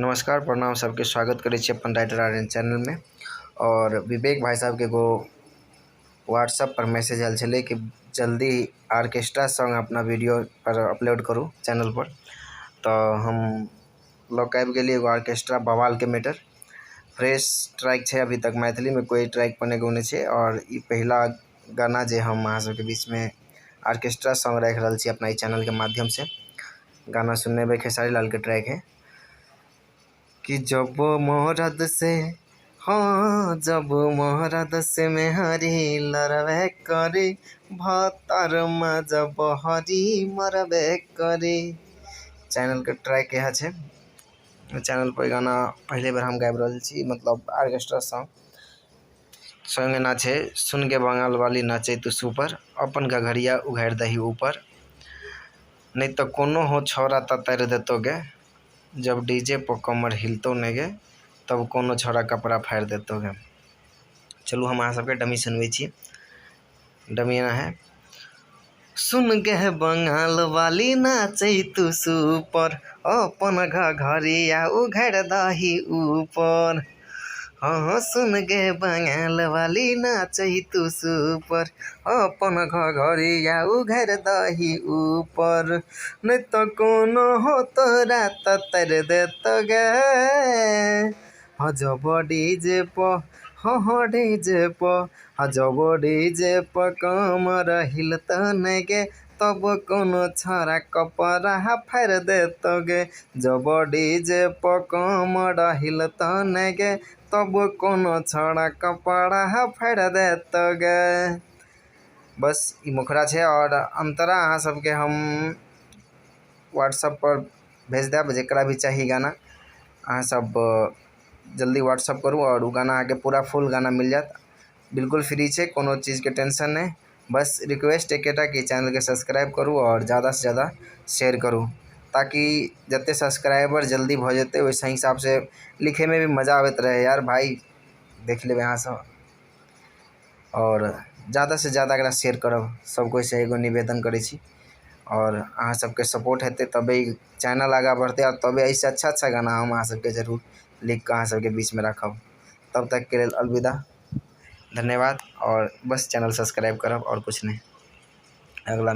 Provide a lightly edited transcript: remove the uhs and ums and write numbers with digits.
नमस्कार, प्रणाम। सबके स्वागत करै छी अपन राइटर आर्यन चैनलमे। आओर विवेक भाइ साहबके एगो व्हाट्सएप पर मैसेज आयल छलै कि जल्दी आर्केस्ट्रा सॉन्ग अपना वीडियो पर अपलोड करू चैनल पर। तऽ हम लऽ कऽ आबि गेलियै एगो आर्केस्ट्रा बवालके मैटर। फ्रेश ट्रैक छै। अभी तक मैथिलीमे कोइ ट्रैक पर नहि गौने छै आओर ई पहिला गाना जे हम अहाँ सबके बीचमे आर्केस्ट्रा सॉन्ग राखि रहल छी अपना ई चैनलके माध्यमसँ। गाना सुननेबै, खेसारी लालके ट्रैक है कि जब मरद से, हाँ, जब मरद से मेहरी लड़बे करे, भतर जब हरी मरबे करे। चैनलके ट्रैक इएह छै। चैनल पर गाना पहिले बेर हम गाबि रहल छी, मतलब आर्केस्ट्रा सॉन्ग। सॉन्ग एना छै: सुन के बंगाल वाली नाचै तू सुपर, अपन घघरिया उघारि दही ऊपर, नहि तऽ कोनो हो छौड़ा ततारि देतौ गे, जब डीजे पर कमर हिलतौ ने गे, तब कोनो छौड़ा कपड़ा फाड़ि देतौ गे। चलू, हम अहाँ सबके डमी सुनबै छी। डमी एना है: सुन गे बंगाल वाली नाचै तू सुपर, अपन घघरिया उघारि दही ऊपर। हाँ, सुन गे बंगाल वाली नाचै तू सुपर, अपन घघरिया उघारि दही ऊपर, नहि तऽ कोनो हो तोरा ततारि देतौ गे। हाँ, जब डीजे पर, हाँ हाँ, डीजे पर, हाँ, जब डीजे पर कमर हिलतौ ने गे, तब कोनो छौड़ा कपड़ा फाड़ि देतौ गे। जब डीजे पर कमर हिलतौ ने गे, तब कोनो छौड़ा कपड़ा फाड़ि देतौ गे। बस, ई मुखड़ा छै आओर अंतरा अहाँ सबके हम व्हाट्सएप पर भेज देब। जकरा भी चाही गाना, अहाँ सब जल्दी व्हाट्सएप करू आओर ओ गाना अहाँके पूरा फुल गाना मिल जायत। बिल्कुल फ्री छै, कोनो चीजके टेंशन नहि। बस रिक्वेस्ट एकेटा कि चैनलके सब्सक्राइब करू आओर ज़्यादासँ ज़्यादा शेयर करू, ताकि जतेक सब्सक्राइबर जल्दी भऽ जेतै, ओहि हिसाबसँ लिखैमे भी मजा आबैत रहै यार भाइ। देख लेबै अहाँ सब आओर ज़्यादासँ ज़्यादा एकरा शेयर करब। सब कोइसँ एगो निवेदन करै छी। आओर अहाँ सबके सपोर्ट हेतै तबे ई चैनल आगाँ बढ़तै आओर तबे एहिसँ अच्छा अच्छा गाना हम अहाँ सबके जरूर लिख कऽ अहाँ सबके बीचमे राखब। तब तकके लेल अलविदा, धन्यवाद। आओर बस चैनल सब्सक्राइब करब, आओर किछु नहि। अगला।